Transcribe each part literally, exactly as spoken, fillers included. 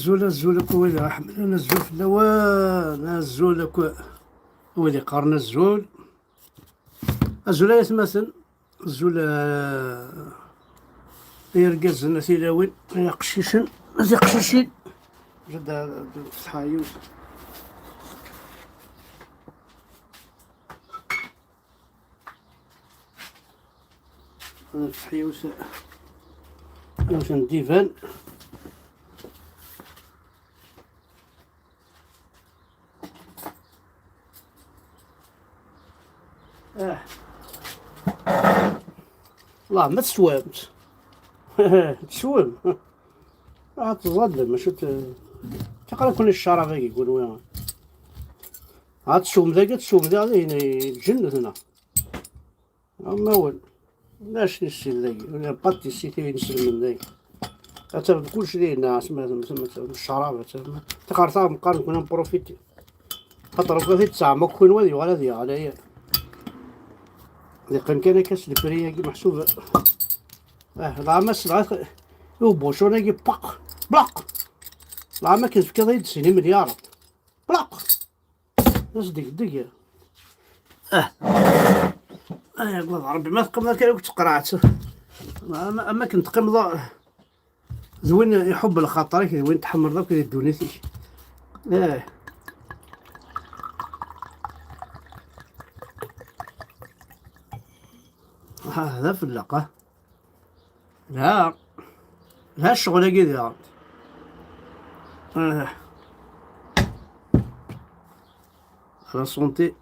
Azul, azul akk wid iḥemmlen, azul fell-awen, azul akk wid iqqaren azul. Azul ay atmaten, azul, eh, ay irgazen, a tilawin, ay iqcicen, a tiqcicin. Jada, jada, ftḥeɣ yiwet. Nefteḥ yiwet, yiwet n divan. Ah. Wellah ma teswamt. Teswem. Ad tẓallem, maca t-, tiqra-ken ccrab-agi, kunwi. Ad teswem dagi, ad teswem daɣ, dihin, lǧennet, neɣ? Amawen. Ulac tissit dagi, ula pâtisserie inselmen dagi. Ad tafeḍ kullec dihin, asma, asma, asma, ccrab, ad tafeḍ. Tiqerta meqqar nkun nprofiti. Xaṭer akk ad t-id-tesɛam akk kunwi ad yuɣal ad yeɣli. Yeqqim kan akka s lefri-agi meḥsub. Ah, lɛama s lɛa-, i ubucun-agi, paq, blaq. Lɛama akken tefkiḍ-iyi-d sin imelyaren. Blaq. As deg deg. Ah. Ay, agad Rebbi, ma teqqimeḍ akka akk d tqerɛet. Ama, ama akken teqqimeḍ d win iḥubb lxaṭer-ik, d win tḥemmleḍ akk di ddunit-ik. Eh. Ah, d afelleq, ah. Là, là, ccɣel-agi diɣen. Ah. La santé.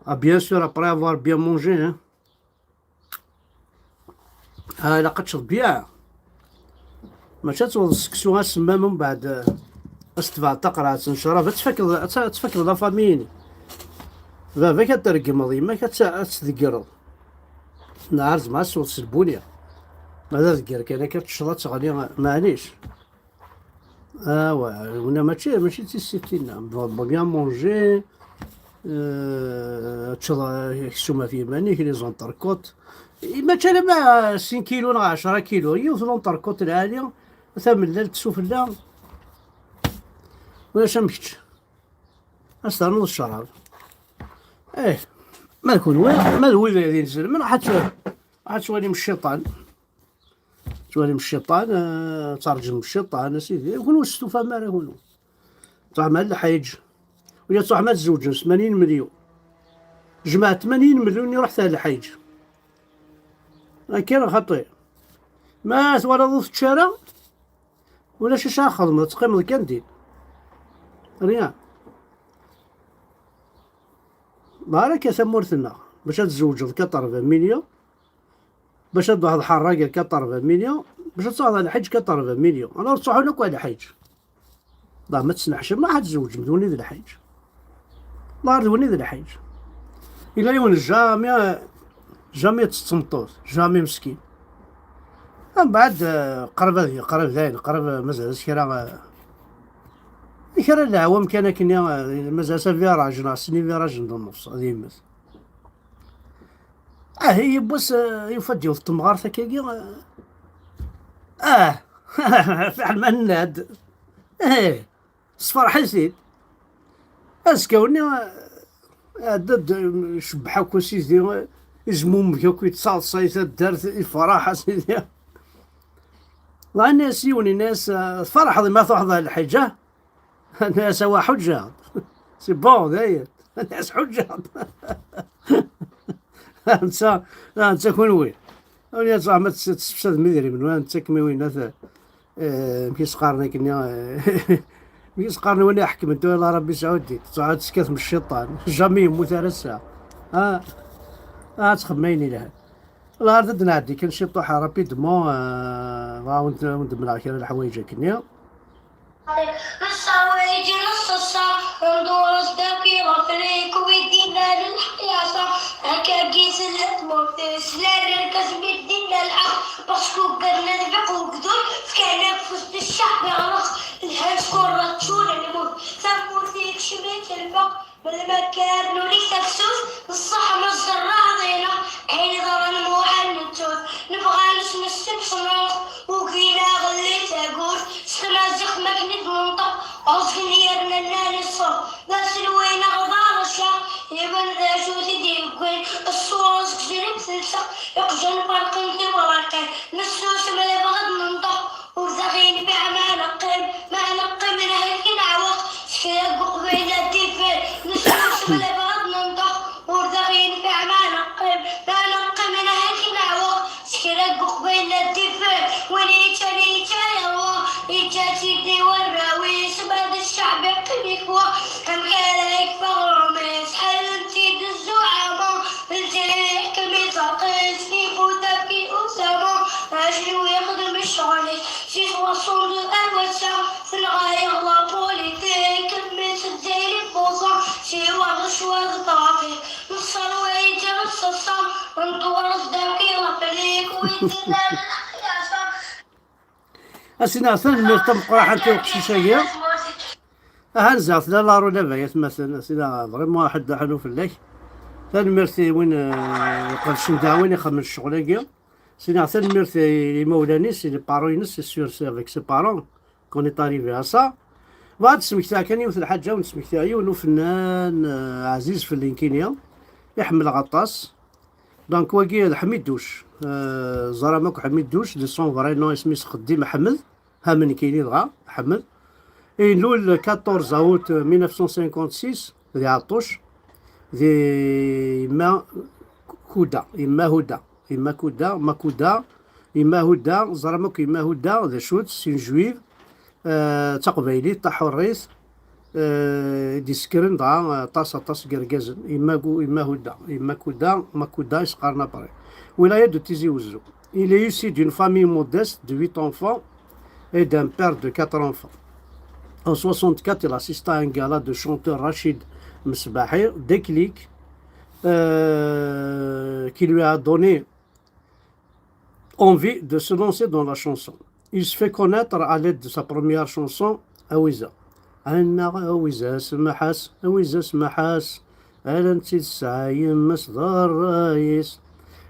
Ah, bien sûr, après avoir bien mangé, hein. Ah, ilaq ad teččeḍ bien. Mačči ad tewweḍ seksu asemmam, mbeɛd, eh, ad s-tebɛeḍ taqerɛet n ccrab, ad tfakeḍ, ad t-, ad tfakeḍ la famille-inek. Baba-k ad t-tregmeḍ, yemma-k ad tt-, ad tt-tdegreḍ. Nɛerz ma ad tewweḍ s lbuni. Ma d adegger kan akka teččeḍ ad teɣli, maɛlic. Awa, wina mačči, mačči d tissit-inna. Bon, bon, bien manger, euh, teččeḍ, euh, aksum ɣef yiman-ik, les entrecôtes. I mačči alamma sin kilu neɣ ɛecra kilu, yiwet l'entrecôte lɛali, tamellalt sufella. Ulac am kečč. Ad s-ternuḍ ccrab. Eh, ma d kunwi, ma d wid d inselmen, ḥatt, ḥatt twalim cciṭan. Twalim cciṭan, eh, tṛejjem cciṭan, a sidi. Kunwi ur testufam ara, kunwi. Tṛuḥem ar lḥiǧ. Wala tṛuḥem ad tzewǧem s tmanyin melyun. Jmeɛ tmanyin melyun, iṛuḥet ar lḥiǧ. Akka xaṭi. Ma twalaḍ ur tečči ara, ulac acu ara txedmeḍ, ad teqqimeḍ kan din. Rien. Baraka tamurt-nneɣ. Bac ad tzewǧeḍ quatre-vingts millions. Bac ad d-truḥeḍ ḥerraga quatre-vingts millions, bac ad truḥeḍ ar lḥiǧ quatre-vingts millions. Alors ttruḥun akk ar lḥiǧ. Ḍa ma tesneḥcam, ma ḥad tzewǧem d win i d lḥiǧ. Ḍa d win i d lḥiǧ. Yella yiwen jamais, jamais d tmeṭṭut, jamais meskin. Mbeɛd, eh, qrib ad yeqrib dayen, qrib, eh, mazal-as kra, eh, kra n leɛwam kan akken, eh, mazal-as aviraj neɣ sni virajen d nnefs, ad yemmet. Ah, yiwwas, eh, yufa-d yiwet temɣart akkagi, eh, ah, fiḥel ma nenna-d. Eh, sferḥ-it-id. Azekka-nni, eh, iɛedda-d, eh, icebbeḥ akk a sidi, eh, izmumeg akk, yettaḍsa i taddart, ifraḥ a sidi. Dɣa yenna-yas yiwen, yenna-yas, eh, tferḥeḍ imi truḥeḍ ɣer lḥiǧ, ah? Nna-yas awa ḥuǧǧeɣ. C'est bon, dayen. Nna-yas ḥuǧǧeɣ. Netta, netta kunwi. Win yettwaɛma tessefsadem idrimen, win tettakkem i winna, eh, amek i s-qqaren akken, eh, amek i s-qqaren win iḥekmen, tura Ṛebbi sɛuddi, tettɛud tekkat m cciṭan. Jamais yemmut ara ass-a. Ah, ah, ad txemmem ayen ilhan. Lɣer ad d-nɛeddi kan ciṭuḥ rapidement, euh, ɣa wen-d-mleɣ kra n leḥwayeǧ akkenni. Nessaweḍ-d neṣṣeṣṣa, nḍurres-d akk iɣefri, wid d-iban lḥyasa. Akkagi tella tmurt-is, llan irkaẓ mi d-inna lḥeqq, parce que uggaden ad biq ugdud, fkan afus d cceḥ iɣleq, lhan skurra ččur lmut, tamurt yekcem-itt lfeqq. Melmi akka rnuli tafsut, ṣṣeḥ ma ẓerreɛ ḍina, ayen iḍran muḥal nettut, nebɣa nesmessi s nnut, ugin aɣelli tagurt, s tmaziɣt ma akken i d-nenṭeq, ɛuẓgen yerna nnan iṣṣer. D aselway neɣ d aɣeccar, iban d acu t-id-yewwin. Ṣṣura seg jrib telsa, iqjan ferqen tiwerqin. Nessusem, lebɣi ad nenṭeq, ur d aɣ-yenfiɛ ma neqqim. Ma neqqim, nhelk neɛweq. S kra deg uqbayel ad d-iffir. Nessusem, lebɣi ad nenṭeq, ur d aɣ-yenfiɛ ma neqqim. Ma neqqim, nhelk neɛweq. S kra deg uqbayel ad d-iffir. Win yeččan yečča yerwa, yeǧǧa-tt-id i warraw-is, ma d cceɛb iqqim ikwa. Amek ara yekf aɣrum-is, ḥellen-t-id zzuɛama, lǧil yeḥkem iẓerq-is, ifut afki usama. Ajenwi yexdem ccɣel-is, si soixante-deux ar wass-a, tenɣa-yaɣ la politique, mmi s Lezzayer ibuẓa, siwa lecwa d ṭṭrafik. Nṣerway ǧǧiɣ ṣṣeṣṣa, nṭewwer zdat i leplik, wid d-nnan lḥyasa. A Sidi, tanemmirt tameqqrant i uqcic-agi. Aha, nzeɣ tella la relève ay atmaten, a Sidi, vraiment aḥedd aḥlu fell-ak. Tanemmirt i win, eh, iqedcen daɣ win ixemmen ccɣel-agi. Sidi, tanemmirt i imawlan-is, i les parents-ines, c'est sûr, c'est avec ses parents qu'on est arrivé à ça. Bɣiɣ ad d-smektiɣ kan yiwet n lḥaǧa, ur d-smektiɣ yiwen ufennan, eh, ɛziz fell-i nekkini, i ḥemmleɣ aṭas. Donc, wagi d Ḥmiduc. Euh, ẓram akk Ḥmiduc, de son vrai nom, isem-is Xeddim Ḥmed. Ha nekkini dɣa, Ḥmed. Ilul quatorze août mille neuf cent cinquante-six, di Ɛeṭṭuc, di yemma Kuda, yemma Huda, yemma Kuda, Makuda, yemma Huda, ẓram akk yemma Huda, d acu-tt, c'est une juive, euh, d taqbaylit, taḥurrit, euh, i d-isekkren dɣa, euh, aṭas, aṭas n yergazen. Yemma Gu-, yemma Huda, yemma Kuda, Makuda, i s-qqaren après. Wilaya de Tizi Ouzou. Il est issu d'une famille modeste de huit enfants et d'un père de quatre enfants. En soixante-quatre, il assista à un gala de chanteur Rachid Mesbahi, Déclic, euh, qui lui a donné envie de se lancer dans la chanson. Il se fait connaître à l'aide de sa première chanson, Awiza. Anna Awiza, smaḥ-as, Awiza, smaḥ-as, ala netta i tesɛa yemma-s d ṛṛay-is.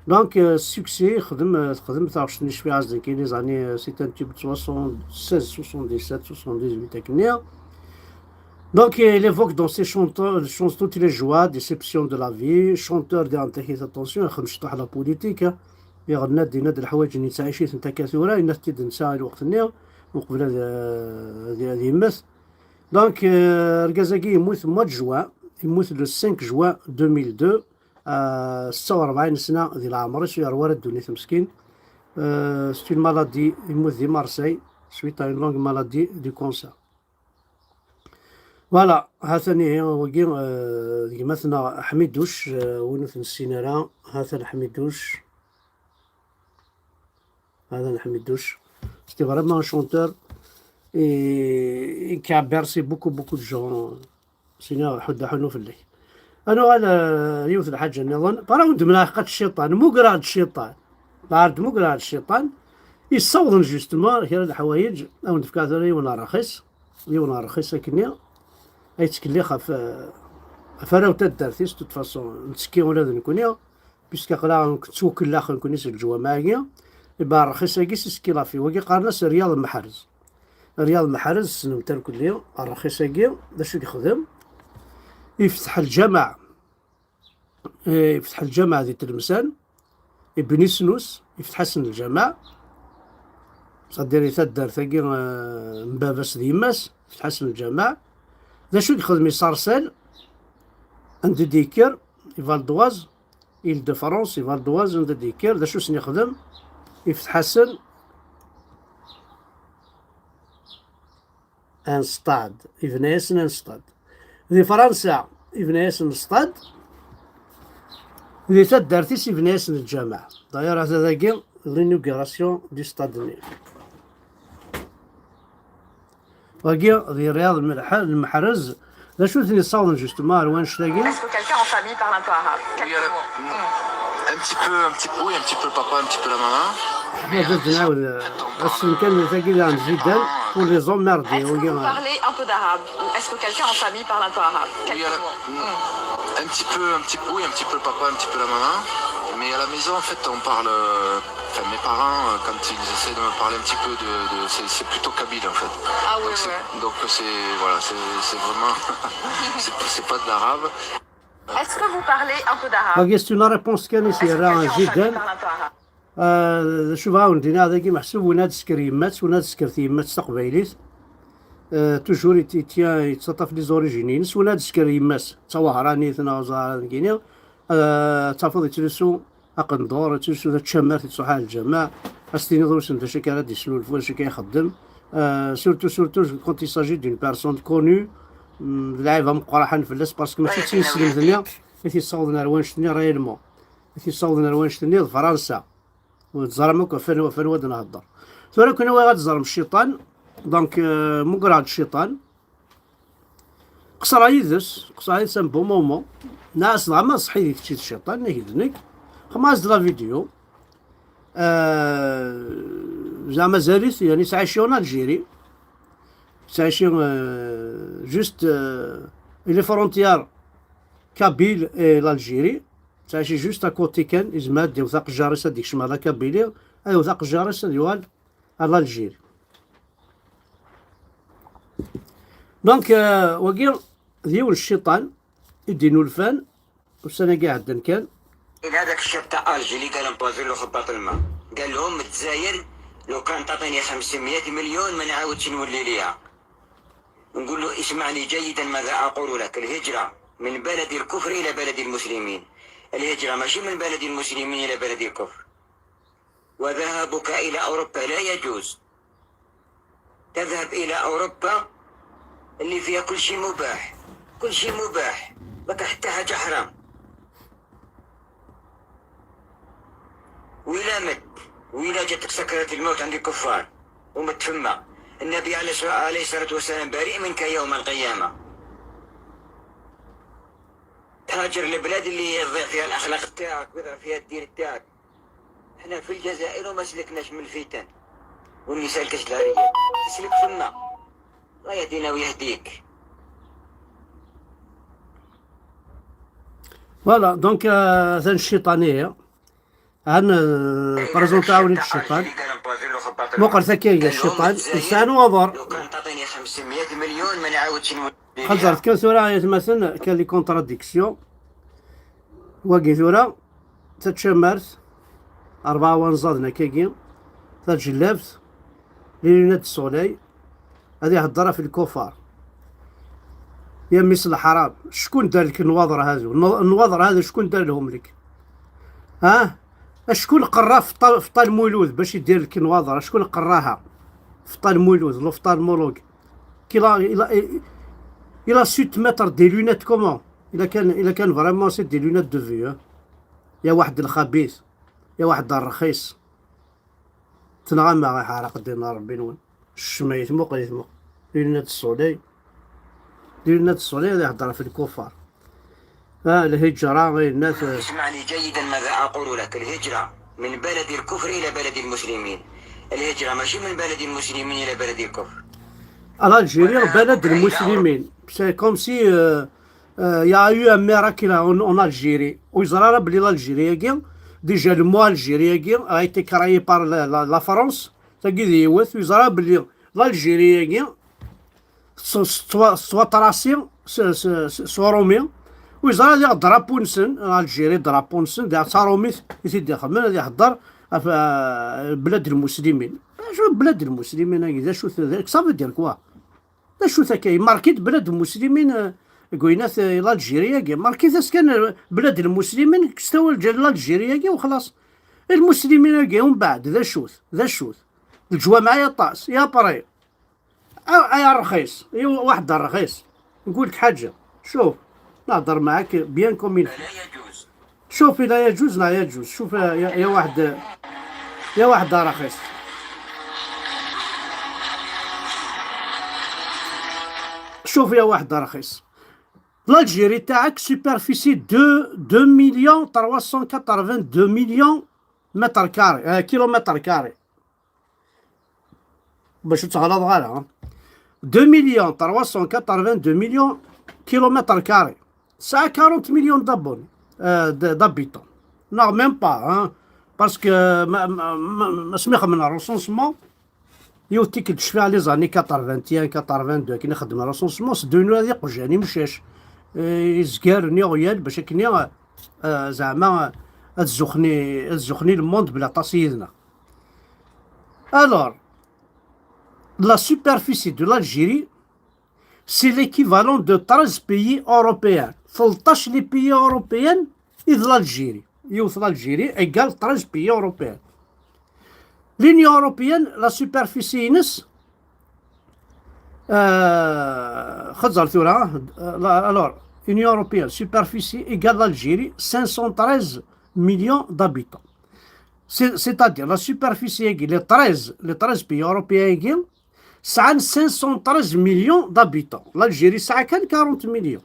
Donc, euh, succès, xdem, euh, xdem taɣect-nni cfiɣ-as d nekkini, les années, euh, c'est un tube de soixante-seize, soixante-dix-sept, soixante-dix-huit, akken-nni. Donc, euh, il évoque dans ses chanteurs, chansons toutes les joies, déceptions de la vie, chanteur de Antakit, attention, ixdem ciṭuḥ la politique, hein. Iɣenna-d, yenna-d leḥwayeǧ-nni yettɛic-iten akka tura, yenna-t-id netta i lweqt-nni, uqbel ad, ad, ad yemmet. Donc, euh, argaz-agi yemmut mois de juin, yemmut le cinq juin deux mille deux, euh, setta u ṛebɛin sna di leɛmer-is, ur yerwa ara ddunit meskin. Euh, c'est une maladie, yemmut di Marseille, suite à une longue maladie du cancer. Voilà, ha-t-an ihi, wagi, euh, d gma-tneɣ Ḥmiduc, euh, win ur t-nessin ara, ha-t-an Ḥmiduc. Ha-t-an Ḥmiduc. C'était vraiment un chanteur et, et qui a bercé beaucoup, beaucoup de gens. Sina ḥudda ḥunu fell-ak. Ad nuɣal, euh, yiwet n lḥaǧa nniḍen. Para wen-d-mlaḥqat cciṭan, mugreɣ-d cciṭan. Lɛar d-mugreɣ-d cciṭan. Yessawḍen justement kra n leḥwayeǧ, ad wen-d-fkeɣ tura yiwen n ṛṛxis. Yiwen n ṛṛxis akkenni, ay yettkellix ɣef, ɣef arraw n taddart-is, de toute façon, nettekki ula d nekkni, puisque aql-aɣ nettwakellax nekkni s leǧwameɛ-agi, iba ṛṛxis-agi s iskilafi, wagi qqaren-as Ryaḍ Meḥrez. Ryaḍ Meḥrez, tessnem-t irkelli, ṛṛxis-agi, d acu i yexdem? Ifteḥ lǧameɛ, eh, ifteḥ lǧameɛ di Tlemsan, i Bni Snus, ifteḥ-asen lǧameɛ, c'est-à-dire i taddart-agi, eh, n baba-s d yemma-s, ifteḥ-asen lǧameɛ. D acu i yexdem? Iṣarsal, anda i d-yekker, i Val d'Oise, Île-de-France, i Val d'Oise, anda i d-yekker, d acu i sen-yexdem? Ifteḥ-asen un stade, yebna-yasen un stade. Di Fransa, yebna-yasen stade. Di taddart-is, yebna-yasen lǧameɛ. D'ailleurs, ata dagi, l'inauguration du stade-nni. Wagi, di Ryaḍ Lmeḥ-, Lmeḥrez, d acu i ten-yessawḍen, justement, ar wanect-agi? Est-ce que quelqu'un en famille parle un peu arabe? Oui, quelques mots. Un petit peu, un petit peu, oui, un petit peu le papa, un petit peu la maman. Ad d-nɛawed, euh, ass-n kan, tagi d Zidane, pour les emmerder. Est-ce que vous parlez un peu d'arabe? Ou est-ce que quelqu'un en famille parle un peu arabe? Oui, quelques mots. Un petit peu, un petit peu, oui, un petit peu le papa, un petit peu la maman. Mais à la maison, en fait, on parle, euh, Mes parents, euh, quand ils essaient de me parler un petit peu de, de- c'est c'est plutôt kabyle en fait. Ah ouais, Donc c'est- ouais. Donc c'est voilà, c'est c'est vraiment c'est c'est pas de l'arabe. Est-ce que vous parlez un peu d'arabe? Wagi c'est une réponse kan i s-yerra Est-ce que quelqu'un en famille Zidane. Parle un peu arabe? Euh, d acu ara wen-d-iniɣ dagi, meḥsub win ad tesker yemma-s, win ad tesker yemma-s taqbaylit, euh, toujours yet- yetya yettaṭṭaf les origines-ines. Win ad tesker yemma-s d tawehranit neɣ ẓer degini, euh, tafeḍ yettlusu aqendur, yettlusu tacamart, yettruḥ ar lǧameɛ, ad s-tiniḍ ur s d acu akka ara d-yesnulfu, d acu akka ixeddem. Euh, surtout, surtout quand il s'agit d'une personne connue, mm, d lɛib ameqqran fell-as, parce que mačči d tineslemt-nni i t-yessawḍen ar wannect-nni réellement. I t-yessawḍen ar wannect-nni d Fransa. Ur teẓram akk ɣef anwa, ɣef anwa ad nhedder. Tura kan awiɣ ad teẓrem cciṭan. Donc, euh, mugreɣ-d cciṭan. Qeṣṣreɣ yid-s, qeṣṣreɣ yid-s un bon moment. Nniɣ-as dɣa ma ṣṣeḥ-it kečč d cciṭan, nag d nekk. Xemmeɣ-as-d la vidéo. Euh, zeɛma mazal-it, yani, yettɛici en Algérie. Yettɛici, euh, juste, euh, les frontières kabyle et l'Algérie. Yettɛici juste à côté kan, yezmer ad d-iwet aqejjar-is ad d-ikcem ar la Kabylie, ad iwet aqejjar-is ad yuɣal ar l'Algérie. Donc, euh, wagi d yiwen n cciṭan i d-inulfan ussan-agi iɛeddan kan. هذاك الشاب تاع الجي اللي قال امبوزون له خباط الماء، قال لهم: الجزائر لو كان تعطيني خمسمية مليون ما نعاودش نولي ليها. نقول له: اسمعني جيدا ماذا اقول لك، الهجره من بلد الكفر الى بلد المسلمين، الهجره ماشي من بلد المسلمين الى بلد الكفر. وذهابك الى اوروبا لا يجوز. تذهب إلى أوروبا اللي فيها كل شيء مباح، كل شيء مباح، ما كان حتى حاجة حرام. وإلا مت، وإلا جاتك سكرة الموت عند الكفار ومت فما، النبي عليه الصلاة، عليه الصلاة والسلام بريء منك يوم القيامة. تهاجر لبلاد اللي يضيع فيها الأخلاق تاعك ويضيع فيها الدين تاعك. احنا في الجزائر وما سلكناش من الفتن، واللي سالكش العريان تسلك فما. الله يهدينا ويهديك. Voilà, donc, euh, atan cciṭan-ihi. Ɛan, euh, présenté-awen-id cciṭan. Muqel takka-ya cciṭan, yesɛa nnwaḍer. لو كان تعطيني خمسمية مليون ما نعاودش نولي. Xaẓret kan tura ay atmaten, kan les contradictions. Wagi tura, tacamart, rebɛa wanẓaden akkagi, taǧellabt, les lunettes de soleil, ad ihedder ɣef lkufar. Ya mmi-s n leḥram, cku dar lek nnwaḍer hadu? Nnwaḍer hadu cku dar lhum lek? Ha? Acku lqerra fṭal, fṭal mulud bac idir lek nnwaḍer, acku lqerraha fṭal mulud, l'ophtalmologue. Il a, il a, il a su te mettre des lunettes comment? Il a كان, il a كان vraiment c'est des lunettes de vue, hein. يا واحد الخبيث، يا واحد الرخيص. Tenɣam-aɣ, iḥerq ddin n Ṛebbi-nwen. Ccmayet, muqlet, muqlet. Lunettes de soleil. Lunettes de soleil ad ihedder ɣef lkufar. Ah, lhijra, yenna-t. اسمعني جيدا ماذا أقول لك، الهجرة من بلد الكفر إلى بلد المسلمين. الهجرة ماشي من بلد المسلمين إلى بلد الكفر. L'Algérie, بلد المسلمين. C'est comme si, euh, euh, il y a eu un miracle en, en Algérie. Ur yeẓri ara belli l'Algérie-agi, déjà le mot Algérie-agi a été créé par la, la, la France. Tagi d yiwet, ur yeẓri ara belli l'Algérie-agi tettwa-, tettwaṭrasi s, s, s, s Uṛumi. Ur yeẓri ara diɣ drapeau-nsen, Algérie, drapeau-nsen, diɣ d taṛumit i t-id-ixemmen, ad ihedder ɣef, euh, بلاد المسلمين. Acu بلاد المسلمين-agi, d acu-t, d, ça veut dire quoi? D acu-t akka? Marqué-t بلاد المسلمين, euh, deg wayen-at, euh, l'Algérie-agi. Marqué-t-as kan, euh, بلاد المسلمين, kkes-t awal ǧǧan l'Algérie-agi u xlaṣ. المسلمين-agi, umbeɛd, d acu-t? D acu-t? Leǧwameɛ aṭas, et après. آه، يا رخيص، يا واحد الرخيص. نقول لك حاجة، شوف، نهضر معاك bien comme il faut. لا يجوز. شوف، لا يجوز، لا يجوز. شوف يا، يا، يا واحد، يا واحد رخيص. شوف يا واحد رخيص. L'Algérie تاعك superficie deux, deux millions trois cent quatre-vingt-deux millions mètres carrés, euh, kilomètres carrés. باش تغلط غير، ها. Deux millions trois cent quatre-vingt-deux millions kilomètres carrés. Ça a quarante millions d'abonnés, euh, de, d'habitants. Non, même pas, hein. Parce que ma, ma, ma, ma smi xedmen recensement, yiwet tikkelt cfiɣ les années quatre-vingt-un, quatre-vingt-deux, akken i xedmen recensement, seddun ula d iqjan, imcac, eh, izgaren, iɣyal, bac akken, eh, zeɛma ad zuxni, ad zuxni le monde bla aṭas yid-neɣ. Alors, la superficie de l'Algérie, c'est l'équivalent de treize pays européens. Tleṭṭac les pays européens i d l'Algérie. Yiwet l'Algérie égale treize pays européens. L'Union européenne, la superficie-ines, euh, xeẓẓer tura, euh, la- alors, Union européenne, superficie égale l'Algérie, cinq cent treize millions d'habitants. C'est- C'est-à-dire, la superficie, les treize, les treize pays européens, sɛan cinq cent treize millions d'habitants. L'Algérie tesɛa kan quarante millions.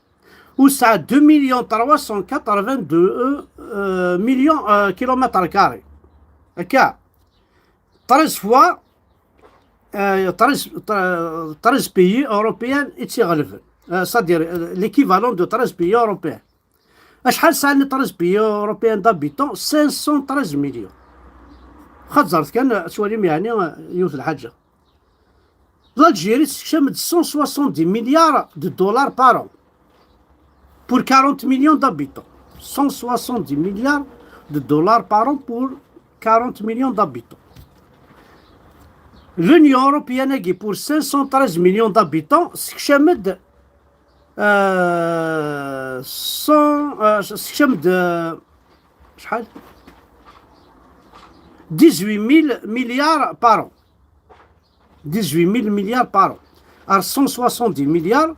U tesɛa deux millions trois cent quatre-vingt-deux, euh, euh, millions, euh, kilomètres carrés. Akka. treize fois, euh, treize, treize pays européens i tt-iɣelben. Euh, c'est-à-dire, euh, l'équivalent de treize pays européens. Acḥal sɛan treize pays européens d'habitants? Cinq cent treize millions. Xatzert kan, euh, ttwalim yeɛni, euh, yiwet lḥaǧa. L'Algérie tessekcam-d cent soixante-dix milliards de dollars par an pour quarante millions d'habitants. Cent soixante-dix milliards de dollars par an pour quarante millions d'habitants. L'Union européenne, pour cinq cent treize millions d'habitants, tessekcam-d, euh, cent, euh, tessekcam-d, euh, شحال؟ dix-huit mille milliards par an. dix-huit mille milliards par an. Ar cent soixante-dix milliards,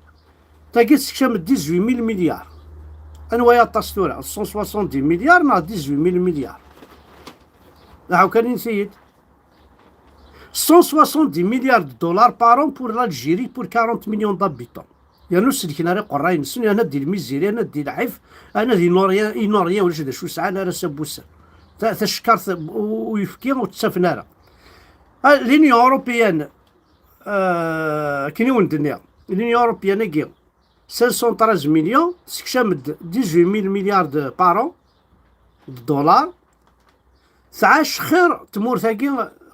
tagi tessekcam dix-huit mille milliards. Anwa ay aṭas tura, cent soixante-dix milliards neɣ dix-huit mille milliards? Aḥukan, init-iyi-d. cent soixante-dix milliards de dollars par an pour l'Algérie, pour quarante millions d'habitants. Yernu selken ara iqerray-nsen, yerna di lmiziri, yerna di lɛif, yerna di norya, i norya ulac d acu sɛan ara s abussan. Ta- Tacekkart u- uyefki ur tt-ttafen ara. Ah, l'Union européenne, euh, akken i wen-d-nniɣ, l'Union européenne-agi, cinq cent treize millions, tessekcam-d dix-huit mille milliards de, par an, de dollars. Tɛac xir tmurt-agi,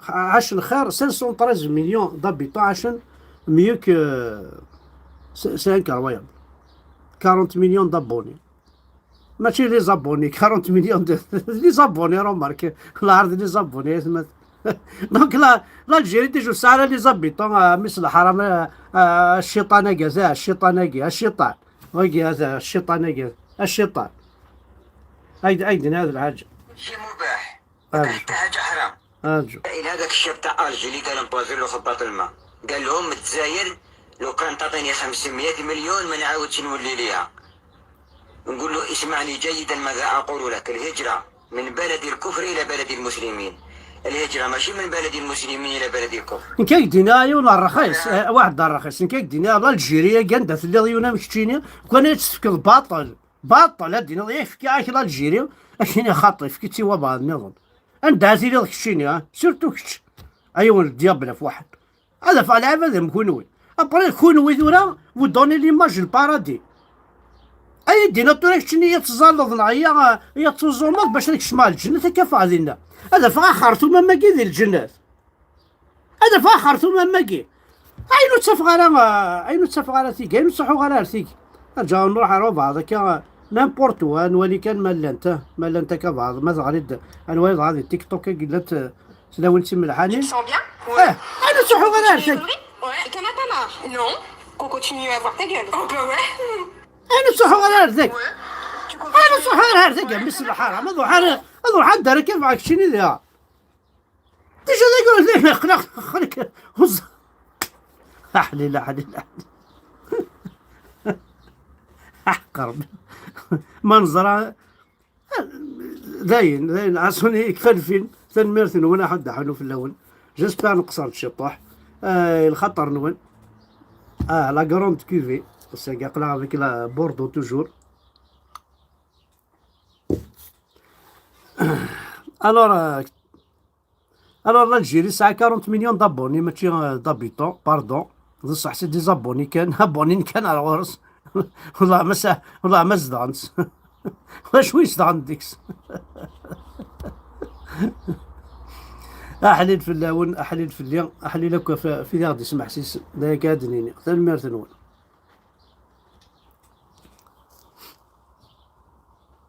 ɛacen xir cinq cent treize millions d'habitants, ɛacen mieux que, c'est c'est incroyable. quarante millions d'abonnés. Mačči les abonnés, quarante millions de les abonnés, remarque. Lɛerḍ les abonnés, aytma. Donc la, l'Algérie déjà tesɛa les habitants, euh, mmi-s n lḥaram, euh, euh, cciṭan-agi, ata cciṭan-agi, a cciṭan. Wagi, ata cciṭan-agi, a cciṭan. Ay d-, ay d-nniɣ d lḥaǧa. ماشي مباح. آه. حتى حاجة حرام. آه، جو. إلى هذاك الشاب تاع ألجي اللي قال امبوزي له خباط الماء، قال لهم: "الجزائر لو كان تعطيني خمسمية مليون ما نعاودش نولي ليها." نقول له: "اسمعني جيدا ماذا أقول لك، الهجرة من بلد الكفر إلى بلد المسلمين، الهجرة ماشي من بلد المسلمين إلى بلد الكفر." Nekk ak-d-iniɣ yiwen n ṛṛxis, eh, waḥed n ṛṛxis. Nekk ak-d-iniɣ, l'Algérie-agi anda telliḍ yiwen am keččini, kan ad tt-tefkeḍ baṭel. Baṭel, ad d-tiniḍ, "Eh, fkiɣ-ak l'Algérie", ad k-iniɣ xaṭi, efk-itt i wabɛaḍ nniḍen. Anda ad tiliḍ keččini, ha? Surtout kečč. Ayiwen n diable ɣef waḥed. Ad afeɣ lɛibad am kunwi. Après, kunwi tura, vous donnez l'image n le paradis. Ay d-iniḍ tura keččini, ya teẓẓalleḍ neɣ ya, ya tuẓumeḍ bac ad kecmeɣ lǧennet, ad k-afeɣ dinna. Ad afeɣ axertum am wagi di lǧennet. Ad afeɣ axertum am wagi. Ayen ur ttafeɣ ara, ayen ur ttafeɣ ara tigi, ayen ur ttruḥuɣ ara ar tigi. Rǧaɣ nruḥ ar ubeɛḍ akka, n'importe où, ad nwali kan ma llant, ma llant akka beɛḍ, ma teɣri-d, ad nwali dɣa di TikTok-agi llant, eh, tlawin d timelḥanin. Tu te sens bien ? Eh, ayen ur ttruḥuɣ ara ar tagi. Ouais. T'en as pas marre ? Non. Qu'on continue à voir ta gueule ? Oh bah ouais. Ayen ur ttruḥuɣ ara ar tagi. Ouais. Tu continues à voir ta gueule ? Ayen ur ttruḥuɣ ara ar tagi, a mmi-s n lḥaram, ad ruḥ ar, ad ruḥ ad d-rr kan ɣef keččini diɣ. Déjà d agul d aql-ak, aql-ak, aḥlil, aḥlil, aḥlil. Aḥqer. Ma neẓra, dayen, dayen, ɛasuni kfa lfilm. Tanemmirt-nwen, aḥud aḥunu fell-awen. J'espère nqeṣṣer-d ciṭuḥ. Ah, lxaṭer-nwen. Ah, la grande cuvée. Sagi aql-aɣ avec la Bordeaux toujours. Alors, euh, alors l'Algérie tesɛa quarante millions d'abonnés, mačči, euh, d'habitants, pardon. D ṣṣeḥ, c'est des abonnés kan, abonnés kan ar ɣur-s. Wellah ma sa-, wellah ma zedɣen-tt. D acu i zedɣen deg-s? Aḥlil fell-awen, aḥlil fell-i, aḥlil akk f-, f-, i aɣ-d-ismeḥsisen. D aya kan ad d-nini. Tanemmirt-nwen.